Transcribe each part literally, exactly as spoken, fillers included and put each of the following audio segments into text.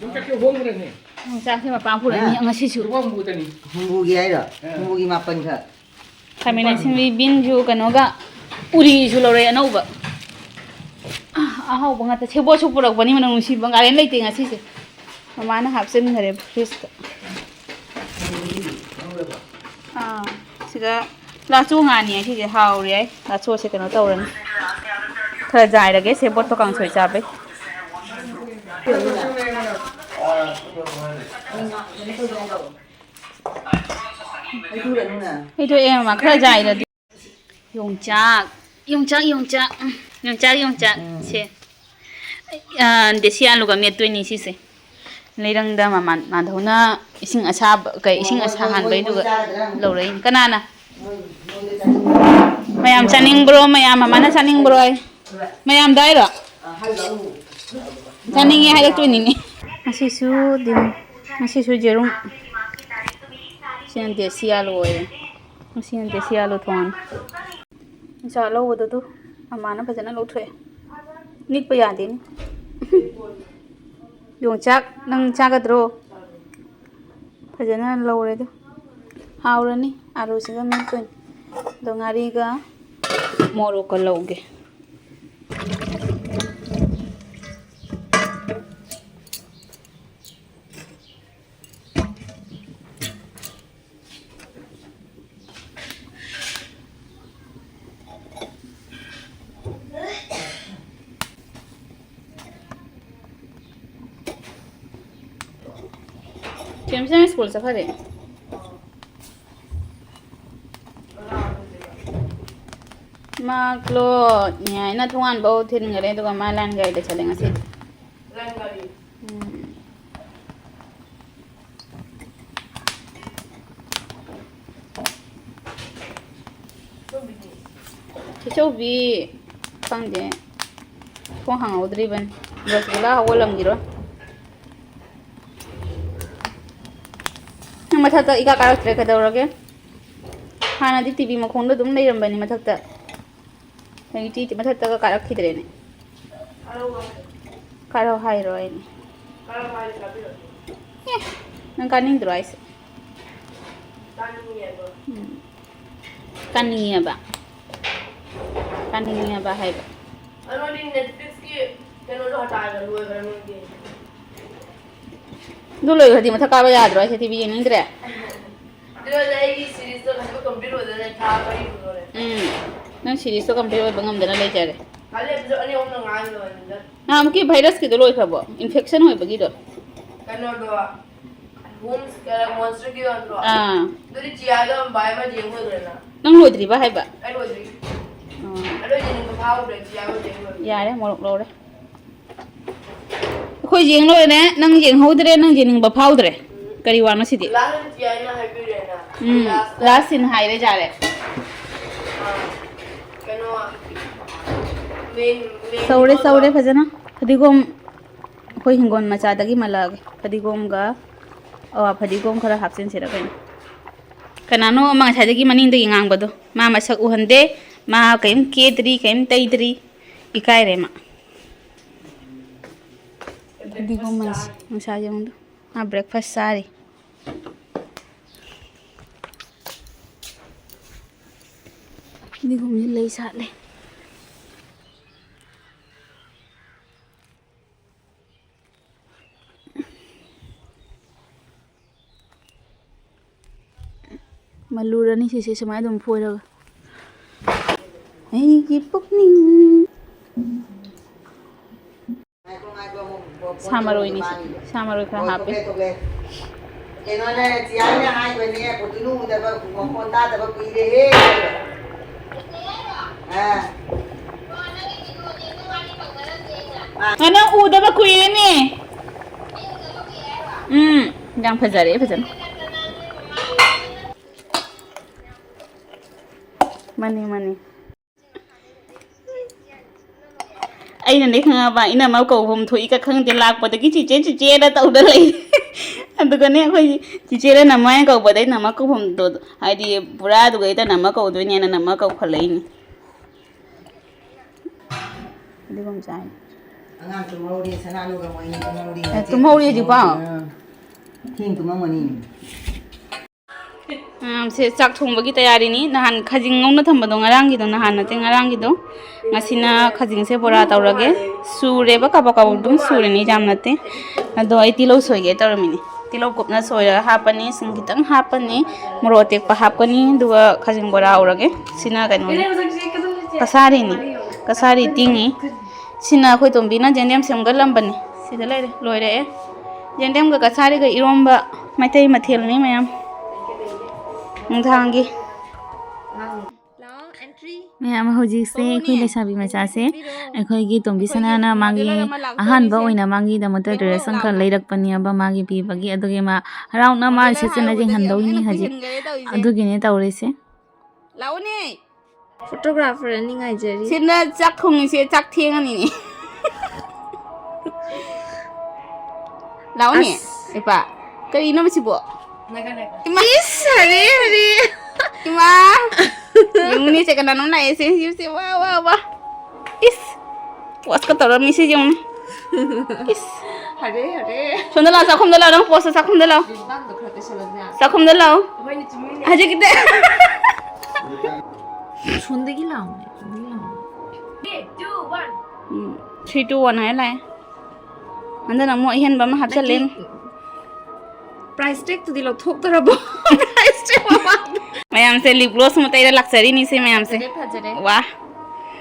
ꯌꯣꯡꯆꯥꯛꯁꯦ ꯍꯣꯡꯈ꯭ꯔꯦꯅꯦ꯫ ꯌꯣꯡꯆꯥꯛꯁꯦ ꯃꯄꯥꯟ ꯄꯨꯔꯛꯏꯅꯤ ꯉꯁꯤꯁꯨ꯫ ꯂꯨꯄꯥ ꯍꯨꯝꯐꯨꯇꯅꯤ꯫ ꯍꯨꯝꯐꯨꯒꯤ ꯍꯥꯏꯔꯣ? ꯑꯥ꯫ ꯍꯨꯝꯐꯨꯒꯤ ꯃꯥꯄꯟꯈꯛ꯫ ꯈꯥꯃꯦꯟ ꯑꯁꯤꯟꯕꯤ, ꯕꯤꯟꯁꯨ ꯀꯩꯅꯣꯒ ꯎꯔꯤꯁꯨ ꯂꯧꯔꯛꯑꯦ ꯑꯅꯧꯕ꯫ ꯑꯍꯥꯎꯕ ꯉꯥꯛꯇ꯫ ꯁꯦꯕꯣꯠꯁꯨ ꯄꯨꯔꯛꯄꯅꯤ, ꯃꯅꯝ ꯅꯨꯡꯁꯤꯕ꯫ ꯉꯥꯔꯦꯟ ꯂꯩꯇꯦ ꯉꯁꯤꯁꯦ꯫ ꯃꯃꯥꯅ ꯍꯥꯞꯆꯤꯟꯈꯔꯦ ꯐ꯭ꯔꯤꯖꯇ꯫ ꯑꯥ, ꯁꯤꯗ ꯂꯥꯆꯣ ꯉꯥꯅꯤ ꯁꯤꯁꯦ, ꯍꯥꯎꯔꯦ ꯍꯥꯏ꯫ ꯂꯥꯆꯣꯁꯦ ꯀꯩꯅꯣ ꯇꯧꯔꯅꯤ, ꯈꯔ ꯖꯥꯏꯔꯒꯦ ꯁꯦꯕꯣꯠꯇꯣ ꯀꯥꯡꯁꯣꯏ ꯆꯥꯕꯩ꯫ ꯍꯩꯗꯣꯛꯑꯦ ꯃꯃꯥ, ꯈꯔ ꯖꯥꯏꯔꯗꯤ꯫ ꯌꯣꯡꯆꯥꯛ, ꯌꯣꯡꯆꯥꯛ, ꯌꯣꯡꯆꯥꯛ, ꯎꯝ, ꯌꯣꯡꯆꯥꯛ, ꯌꯣꯡꯆꯥꯛ꯫ ꯎꯝ꯫ ꯁꯦ, ꯑ, ꯗꯦꯁꯤ ꯑꯂꯨꯒ ꯃꯦꯠꯇꯣꯏꯅꯤ ꯁꯤꯁꯦ꯫ ꯂꯩꯔꯪꯗ ꯃꯃꯥꯟ-, ꯃꯥꯙꯧꯅ ꯏꯁꯤꯡ ꯑꯁꯥꯕ, ꯀꯩ, ꯏꯁꯤꯡ ꯑꯣ, ꯃꯣꯏ, ꯃꯣꯏ, ꯑꯁꯥꯍꯟꯕꯩꯗꯨꯒ ꯃꯣꯏ ꯆꯥꯒꯗ꯭ꯔꯥ ꯍꯪꯕ꯫ ꯂꯧꯔꯛꯏꯅꯤ꯫ ꯀꯅꯥꯅ? ꯃꯣꯏ, ꯃꯣꯏꯗ ꯆꯥꯅꯤꯡꯕ꯭ꯔꯥ? ꯃꯌꯥꯝ ꯆꯥꯅꯤꯡꯕ꯭ꯔꯣ? ꯃꯌꯥꯝ ꯃꯃꯥꯅ ꯆꯥꯅꯤꯡꯕ꯭ꯔꯣ ꯍꯥꯏ? ꯃꯌꯥꯝꯗ ꯍꯥꯏꯔꯣ? ꯑ, ꯍꯜꯂꯣ꯫ ꯆꯥꯅꯤꯡꯉꯦ ꯍꯥꯏꯔꯛꯇꯣꯏꯅꯤꯅꯦ꯫ ꯉꯁꯤꯁꯨ ꯗꯤꯟ-, ꯉꯁꯤꯁꯨ ꯌꯦꯔꯨꯝ꯫ ꯁꯤꯅ ꯗꯦꯁꯤ ꯑꯂꯨ ꯑꯣꯏꯔꯦ꯫ ꯉꯁꯤꯅ ꯗꯦꯁꯤ ꯑꯂꯨ ꯊꯣꯡꯉꯅꯤ꯫ ꯏꯆꯥ ꯂꯧꯕꯗꯨ ꯇꯨ ꯃꯃꯥꯅ ꯐꯖꯅ ꯂꯧꯊꯣꯛꯑꯦ꯫ ꯅꯤꯛꯄ ꯌꯥꯗꯦꯅꯦ꯫ ꯌꯣꯡꯆꯥꯛ ꯅꯪ ꯆꯥꯒꯗ꯭ꯔꯣ? ꯐꯖꯅ ꯂꯧꯔꯦ ꯑꯗꯨ꯫ ꯍꯥꯎꯔꯅꯤ꯫ ꯑꯂꯨꯁꯤꯒ ꯃꯦꯠꯇꯣꯏꯅꯤ꯫ ꯑꯗꯣ ꯉꯥꯔꯤꯒ ꯃꯣꯔꯣꯛꯀ ꯂꯧꯒꯦ꯫ ꯊꯦꯝꯆꯥ ꯁ꯭ꯀꯨꯜ ꯆꯠꯈ꯭ꯔꯦ꯫ ꯃꯥ ꯀ꯭ꯂꯣꯠꯅꯤ ꯍꯥꯏꯅ ꯊꯣꯡꯒꯥꯟꯐꯥꯎ ꯊꯤꯟꯈ꯭ꯔꯦ, ꯑꯗꯨꯒ ꯃꯥ ꯂꯥꯏꯟ ꯒꯥꯔꯤꯗ ꯆꯠꯂꯦ ꯉꯁꯤꯗꯤ꯫ ꯎꯝ꯫ ꯆꯦꯆꯧꯕꯤ ꯈꯪꯗꯦ, ꯊꯣꯡ ꯍꯥꯡꯍꯧꯗ꯭ꯔꯤꯕꯅꯤ꯫ ꯔꯣꯁꯒꯨꯂꯥ ꯍꯧꯒꯠꯂꯝꯈꯤꯔꯣꯏ꯫ ꯅꯪ ꯃꯊꯛꯇ ꯏꯀꯥ ꯀꯥꯔꯛꯇ꯭ꯔꯦ ꯀꯩꯗꯧꯔꯒꯦ? ꯍꯥꯟꯅꯗꯤ ꯇꯤ ꯚꯤ ꯃꯈꯣꯡꯗ ꯑꯗꯨꯝ ꯂꯩꯔꯝꯕꯅꯤ ꯃꯊꯛꯇ꯫ ꯍꯧꯖꯤꯛꯇꯤ ꯃꯊꯛꯇꯒ ꯀꯥꯔꯛꯈꯤꯗ꯭ꯔꯦꯅꯦ꯫ ꯀꯥꯔꯛꯑꯣ ꯍꯥꯏꯔꯣ ꯑꯩꯅꯦ꯫ ꯑꯦ, ꯅꯪ ꯀꯥꯅꯤꯡꯗ꯭ꯔꯣ ꯍꯥꯏꯁꯦ? ꯎꯝ꯫ ꯀꯥꯅꯤꯡꯉꯦꯕ꯫ ꯀꯥꯅꯤꯡꯉꯦꯕ ꯍꯥꯏꯕ꯫ ꯑꯗꯨꯗꯤ Netflix-ꯀꯤ ꯀꯩꯅꯣꯗꯣ ꯍꯇꯥꯏꯒ ꯂꯣꯏꯈ꯭ꯔꯦ ꯃꯣꯏꯒꯤ꯫ ꯑꯗꯨ ꯂꯣꯏꯈ꯭ꯔꯗꯤ ꯃꯊꯛ ꯀꯥꯕ ꯌꯥꯗ꯭ꯔꯣ ꯍꯥꯏꯁꯦ? ꯇꯤ ꯚꯤ ꯌꯦꯡꯅꯤꯡꯗ꯭ꯔꯦ? ꯑꯗꯨꯅ ꯑꯩꯒꯤ series-ꯇꯣ ꯍꯧꯖꯤꯛ complete ꯑꯣꯏꯗꯅ ꯊꯥ ꯃꯔꯤ ꯁꯨꯗꯣꯔꯦ꯫ ꯎꯝ꯫ ꯅꯪ series-ꯇꯣ complete ꯑꯣꯏꯕ ꯉꯝꯗꯅ ꯂꯩꯖꯔꯦ꯫ ꯈꯜꯂꯦ ꯑꯗꯨꯁꯨ ꯑꯅꯤ ꯑꯍꯨꯝꯅ ꯉꯥꯏ ꯂꯣꯏꯔꯅꯤꯗ꯫ ꯅꯍꯥꯟꯃꯨꯛꯀꯤ virus-ꯀꯤꯗꯣ ꯂꯣꯏꯈ꯭ꯔꯕꯣ? Infection ꯑꯣꯏꯕꯒꯤꯗꯣ? ꯀꯩꯅꯣꯗꯣ, Homes, ꯀꯩꯅꯣ, Monster-ꯒꯤ ꯅꯠꯇ꯭ꯔꯣ? ꯑꯥ꯫ ꯑꯗꯨꯗꯤ ꯆꯤꯌꯥꯒ ꯕꯥꯏ ꯑꯃ ꯌꯦꯡ ꯂꯣꯏꯈ꯭ꯔꯦꯅ꯫ ꯅꯪ ꯂꯣꯏꯗ꯭ꯔꯤꯕ ꯍꯥꯏꯕ? ꯑꯩ ꯂꯣꯏꯗ꯭ꯔꯤ꯫ ꯑꯥ꯫ ꯑꯗꯣ ꯌꯦꯡꯅꯤꯡꯕ ꯐꯥꯎꯗ꯭ꯔꯦ, ꯆꯤꯌꯥꯒ ꯌꯦꯡ ꯂꯣꯏꯈ꯭ꯔꯦ꯫ ꯌꯥꯔꯦ, ꯃꯣꯔꯣꯛ ꯂꯧꯔꯦ꯫ ꯑꯩꯈꯣꯏ ꯌꯦꯡ ꯂꯣꯏꯔꯦ, ꯅꯪ ꯌꯦꯡꯍꯧꯗ꯭ꯔꯦ, ꯅꯪ ꯌꯦꯡꯅꯤꯡꯕ ꯐꯥꯎꯗ꯭ꯔꯦ꯫ ꯀꯔꯤ ꯋꯥꯅꯣ ꯁꯤꯗꯤ? Last ꯆꯤꯌꯥꯅ ꯍꯥꯏꯕꯤꯔꯦꯅ꯫ ꯎꯝ, last-ꯇ last scene ꯍꯥꯏꯔꯦ, ꯌꯥꯔꯦ꯫ ꯑꯥ, ꯀꯩꯅꯣ, main, main ꯁꯧꯔꯦ, ꯍꯦꯔꯣꯗꯣ꯫ ꯁꯧꯔꯦ ꯐꯖꯅ꯫ ꯐꯗꯤꯒꯣꯝ ꯑꯩꯈꯣꯏ ꯍꯤꯡꯒꯣꯜ ꯃꯆꯥꯗꯒꯤ ꯃꯜꯂꯛꯑꯒꯦ꯫ ꯐꯗꯤꯒꯣꯝꯒ, ꯑꯋꯥ ꯐꯗꯤꯒꯣꯝ ꯈꯔ ꯍꯥꯞꯆꯤꯟꯁꯤꯔ ꯀꯩꯅꯣ꯫ ꯀꯅꯥꯅꯣ ꯑꯃ ꯉꯁꯥꯏꯗꯒꯤ ꯃꯅꯤꯡꯗꯒꯤ ꯉꯥꯡꯕꯗꯣ? ꯃꯥ ꯃꯁꯛ ꯎꯍꯟꯗꯦ, ꯃꯥ ꯀꯔꯤꯝ ꯀꯦꯗ꯭ꯔꯤ, ꯀꯔꯤꯝ ꯇꯩꯗ꯭ꯔꯤ꯫ ꯏꯀꯥꯏꯔꯦ ꯃꯥ꯫ ꯐꯗꯤꯒꯣꯝ ꯃꯟꯁꯤ, ꯅꯨꯡꯁꯥ ꯌꯦꯡꯉꯨꯗꯣ꯫ ꯃꯥ breakfast ꯆꯥꯔꯤ꯫ ꯐꯗꯤꯒꯣꯝꯁꯤ ꯂꯩ ꯁꯥꯠꯂꯦ꯫ ꯃꯜꯂꯨꯔꯅꯤ ꯁꯤꯁꯦ ꯁꯨꯃꯥꯏꯅ ꯑꯗꯨꯝ ꯐꯣꯏꯔꯒ꯫ ꯑꯩꯒꯤ ꯄꯨꯛꯅꯤꯡ꯫ ꯁꯥ ꯃꯔꯣꯏꯅꯤ ꯁꯤ꯫ ꯁꯥ ꯃꯔꯣꯏ ꯈꯔ ꯍꯥꯞꯄꯦ꯫ ꯀꯩꯅꯣꯅꯦ, ꯆꯤꯌꯥꯅꯦ ꯍꯥꯏꯕꯅꯦ, ꯀꯣꯇꯨꯅꯨ ꯎꯗꯕ, ꯃꯈꯣꯟ ꯇꯥꯗꯕ ꯀꯨꯏꯔꯦꯍꯦ꯫ ꯑꯥ꯫ ꯑ, ꯅꯪ ꯎꯗꯕ ꯀꯨꯏꯔꯦꯅꯦ꯫ ꯎꯝ, ꯌꯥꯝ ꯐꯖꯔꯦ, ꯐꯖꯅ꯫ ꯃꯥꯅꯤ, ꯃꯥꯅꯤ꯫ ꯑꯩꯅꯅꯦ ꯈꯪꯉꯕ, ꯏꯅꯝꯃ ꯀꯧꯐꯝ ꯊꯣꯛꯏꯒ ꯈꯪꯗꯦ, ꯂꯥꯛꯄꯗꯒꯤ "ꯆꯤꯆꯦ, ꯆꯤꯆꯦꯅ" ꯇꯧꯗ ꯂꯩ꯫ ꯑꯗꯨꯒꯅꯦ ꯑꯩꯈꯣꯏ ꯆꯤꯆꯦꯅ ꯅꯝꯃ ꯍꯥꯏꯅ ꯀꯧꯕꯗꯩ ꯅꯝꯃ ꯀꯧꯐꯝꯗꯣ, ꯍꯥꯏꯗꯤ ꯄꯨꯔꯥ ꯑꯗꯨꯒꯩꯗ ꯅꯝꯃ ꯀꯧꯗꯣꯏꯅꯦꯅ ꯅꯝꯃ ꯀꯧꯈꯠꯂꯛꯏꯅꯤ꯫ ꯐꯗꯤꯒꯣꯝ ꯆꯥꯏ꯫ ꯑꯉꯥꯡ ꯇꯨꯝꯍꯧꯔꯤ, ꯁꯅꯥꯅꯨꯒ ꯃꯣꯏꯅꯤ ꯇꯨꯝꯍꯧꯔꯤ꯫ ꯑꯦ, ꯇꯨꯝꯍꯧꯔꯤ ꯍꯧꯖꯤꯛꯐꯥꯎ? ꯑꯥ, ꯊꯦꯡ ꯇꯨꯝꯃꯝꯃꯅꯤ꯫ ꯃꯌꯥꯝꯁꯦ ꯆꯥꯛ ꯊꯣꯡꯕꯒꯤ ꯇꯌꯥꯔꯤꯅꯤ꯫ ꯅꯍꯥꯟ ꯈꯥꯖꯤꯡ ꯉꯧꯅ ꯊꯝꯕꯗꯣ, ꯉꯔꯥꯡꯒꯤꯗꯣ, ꯅꯍꯥꯟ ꯅꯠꯇꯦ, ꯉꯔꯥꯡꯒꯤꯗꯣ꯫ ꯉꯁꯤꯅ ꯈꯥꯖꯤꯡꯁꯦ ꯕꯣꯔꯥ ꯇꯧꯔꯒꯦ꯫ ꯁꯨꯔꯦꯕ, ꯀꯕꯛ ꯀꯕꯛ ꯑꯗꯨꯝ ꯁꯨꯔꯅꯤ, ꯌꯥꯝ ꯅꯠꯇꯦ꯫ ꯑꯗꯣ ꯑꯩ ꯇꯤꯜꯍꯧ ꯁꯣꯏꯒꯦ ꯇꯧꯔꯝꯃꯤꯅꯤ꯫ ꯇꯤꯜꯍꯧ ꯀꯨꯞꯅ ꯁꯣꯏꯔꯒ ꯍꯥꯞꯄꯅꯤ, ꯁꯨꯝ ꯈꯤꯇꯪ ꯍꯥꯞꯄꯅꯤ, ꯃꯣꯔꯣꯛ ꯑꯇꯦꯛꯄ ꯍꯥꯞꯀꯅꯤ, ꯑꯗꯨꯒ ꯈꯥꯖꯤꯡ ꯕꯣꯔꯥ ꯍꯧꯔꯒꯦ꯫ ꯁꯤꯅ ꯀꯩꯅꯣꯅꯤ, ꯀꯁꯥꯔꯤꯅꯤ꯫ ꯀꯁꯥꯔꯤ ꯇꯤꯡꯉꯤ꯫ ꯁꯤꯅ ꯑꯩꯈꯣꯏ ꯇꯣꯝꯕꯤꯅ ꯌꯦꯟꯗꯦꯝ ꯁꯦꯝꯒꯠꯂꯝꯕꯅꯤ꯫ ꯁꯤꯗ ꯂꯩꯔꯦ, ꯂꯣꯏꯔꯛꯑꯦ꯫ ꯌꯦꯟꯗꯦꯝꯒ ꯀꯁꯥꯔꯤꯒ ꯏꯔꯣꯝꯕ, ꯃꯩꯇꯩ ꯃꯊꯦꯜꯅꯤ ꯃꯌꯥꯝ꯫ ꯅꯨꯡꯗꯥꯡꯒꯤ꯫ ꯃꯌꯥꯝ ꯍꯧꯖꯤꯛꯁꯦ ꯑꯩꯈꯣꯏ ꯂꯩꯁꯥꯕꯤ ꯃꯆꯥꯁꯦ, ꯑꯩꯈꯣꯏꯒꯤ ꯇꯣꯝꯕꯤ ꯁꯅꯥꯅ ꯃꯥꯒꯤ ꯑꯍꯥꯟꯕ ꯑꯣꯏꯅ ꯃꯥꯒꯤꯗꯃꯛꯇ ꯗ꯭ꯔꯦꯁ ꯑꯃꯈꯛ ꯂꯩꯔꯛꯄꯅꯦꯕ, ꯃꯥꯒꯤ ꯄꯤꯕꯒꯤ꯫ ꯑꯗꯨꯒꯤ ꯃꯥ ꯍꯔꯥꯎꯅ ꯃꯥ ꯁꯦꯠꯆꯅ ꯌꯦꯡꯍꯟꯗꯧꯔꯤꯅꯤ ꯍꯧꯖꯤꯛ꯫ ꯑꯗꯨꯒꯤꯅꯦ ꯇꯧꯔꯤꯁꯦ꯫ ꯂꯥꯛꯑꯣꯅꯦ꯫ ꯐꯣꯇꯣꯒ꯭ꯔꯥꯐꯔ ꯑꯅꯤ ꯉꯥꯏꯖꯔꯤ꯫ ꯁꯤꯅ ꯆꯥꯛ ꯊꯣꯡꯉꯤꯁꯦ, ꯆꯥꯛ ꯊꯦꯡꯉꯅꯤꯅꯦ꯫ ꯂꯥꯛꯑꯣꯅꯦ, ꯑꯁ꯫ ꯏꯄꯥ꯫ ꯀꯔꯤꯅꯣ ꯃꯁꯤꯕꯣ? ꯏꯃꯥ꯫ ꯏꯁ, ꯍꯔꯦ, ꯍꯔꯦ꯫ ꯏꯃꯥ꯫ ꯌꯦꯡꯉꯨꯅꯦ, ꯁꯦ ꯀꯅꯥꯅꯣꯝ ꯂꯥꯛꯑꯦ, ꯁꯦ, ꯁꯦ, ꯁꯦ, ꯋꯥ, ꯋꯥ, ꯋꯥ꯫ ꯏꯁ꯫ ꯄꯣꯁꯀ ꯇꯧꯔꯝꯃꯤꯁꯦ ꯌꯦꯡꯉꯨꯅꯦ꯫ ꯏꯁ꯫ ꯍꯔꯦ, ꯍꯔꯦ꯫ ꯁꯣꯝꯗ ꯂꯥꯛꯑꯣ, ꯆꯥꯛꯈꯨꯝꯗ ꯂꯥꯛꯑꯣ, ꯅꯪ ꯄꯣꯁꯇꯣ ꯆꯥꯛꯈꯨꯝꯗ ꯂꯥꯛꯑꯣ꯫ ꯔꯤꯕꯥꯟꯗꯣ ꯈꯔ ꯇꯩꯁꯜꯂꯁꯤꯅꯦ꯫ ꯆꯥꯛꯈꯨꯝꯗ ꯂꯥꯛꯑꯣ꯫ ꯍꯧꯖꯤꯛꯀꯤꯗ꯫ ꯁꯣꯝꯗꯒꯤ ꯂꯥꯛꯑꯣꯅꯦ, ꯁꯣꯝꯗꯒꯤ ꯂꯥꯛꯑꯣꯅꯦ꯫ ꯎꯝ, three, two, one ꯍꯥꯏꯔ ꯂꯥꯛꯑꯦ꯫ ꯍꯟꯗꯛꯅ ꯑꯃꯨꯛ ꯑꯍꯦꯟꯕ ꯑꯃ ꯍꯥꯞꯆꯜꯂꯦ꯫ ꯅꯪꯒꯤ price tagꯇꯨꯗꯤ ꯂꯧꯊꯣꯛꯇꯔꯕꯣ? Price tag ꯃꯃꯥꯡꯗ꯫ ꯃꯌꯥꯝꯁꯦ lip gloss ꯑꯃ ꯇꯩꯔ ꯂꯥꯛꯆꯔꯤꯅꯤꯁꯦ ꯃꯌꯥꯝꯁꯦ꯫ ꯐꯖꯔꯦ, ꯐꯖꯔꯦ꯫ ꯋꯥ꯫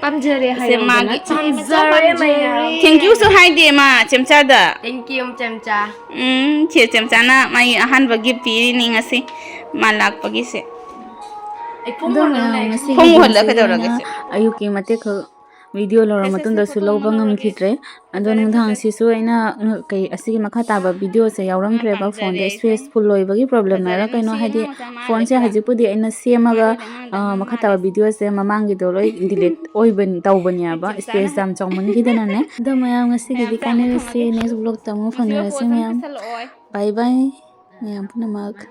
ꯄꯥꯝꯖꯔꯦ ꯁꯦ ꯍꯥꯏꯌꯣꯗꯅ꯫ ꯃꯥꯒꯤ ꯄꯥꯝꯖꯔꯦ ꯃꯌꯥꯝ꯫ Thank youꯁꯨ ꯍꯥꯏꯗꯦ ꯃꯥ, ꯆꯦꯝꯆꯥꯗ꯫ Thank you, ꯆꯦꯝꯆꯥ꯫ ꯎꯝ, ꯆꯦ ꯆꯦꯝꯆꯥꯅ ꯃꯥꯒꯤ ꯑꯍꯥꯟꯕ gift ꯄꯤꯔꯤꯅꯤ ꯉꯁꯤ ꯃꯥ ꯂꯥꯛꯄꯒꯤꯁꯦ꯫ ꯑꯗꯣ ꯃꯌꯥꯝ, ꯉꯁꯤꯒꯤ ꯈꯣꯡ ꯎꯍꯜꯂ videoꯁꯦ ꯀꯩꯗꯧꯔꯒꯦ ꯑꯩꯅ ꯁꯦ? ꯑꯌꯨꯛꯀꯤ ꯃꯇꯦꯛ ꯈꯛ video ꯂꯧꯔ ꯃꯇꯨꯡꯗꯁꯨ ꯂꯧꯕ ꯉꯝꯈꯤꯗ꯭ꯔꯦ꯫ ꯑꯗꯣ ꯅꯨꯡꯗꯥꯡꯁꯤꯁꯨ ꯑꯩꯅ, ꯀꯩ, ꯑꯁꯤꯒꯤ ꯃꯈꯥ ꯇꯥꯕ videoꯁꯦ ꯌꯥꯎꯔꯝꯗ꯭ꯔꯦꯕ, phoneꯗ space full ꯑꯣꯏꯕꯒꯤ problemꯅꯔ ꯀꯩꯅꯣ, ꯍꯥꯏꯗꯤ phoneꯁꯦ ꯍꯧꯖꯤꯛꯄꯨꯗꯤ ꯑꯩꯅ ꯁꯦꯝꯃꯒ, ꯑ, ꯃꯈꯥ ꯇꯥꯕ videoꯁꯦ ꯃꯃꯥꯡꯒꯤꯗꯣ ꯂꯣꯏ delete ꯑꯣꯏꯕꯅꯤ, ꯇꯧꯕꯅꯦꯕ, space ꯌꯥꯝ ꯆꯥꯎꯃꯟꯈꯤꯗꯅꯅꯦ꯫ ꯑꯗꯣ ꯃꯌꯥꯝ ꯉꯁꯤꯒꯤꯗꯤ ꯀꯥꯏꯅꯔꯁꯤ, next vlogꯇ ꯑꯃꯨꯛ ꯐꯪꯅꯔꯁꯤ ꯃꯌꯥꯝ꯫ Bye bye ꯃꯌꯥꯝ ꯄꯨꯝꯅꯃꯛ꯫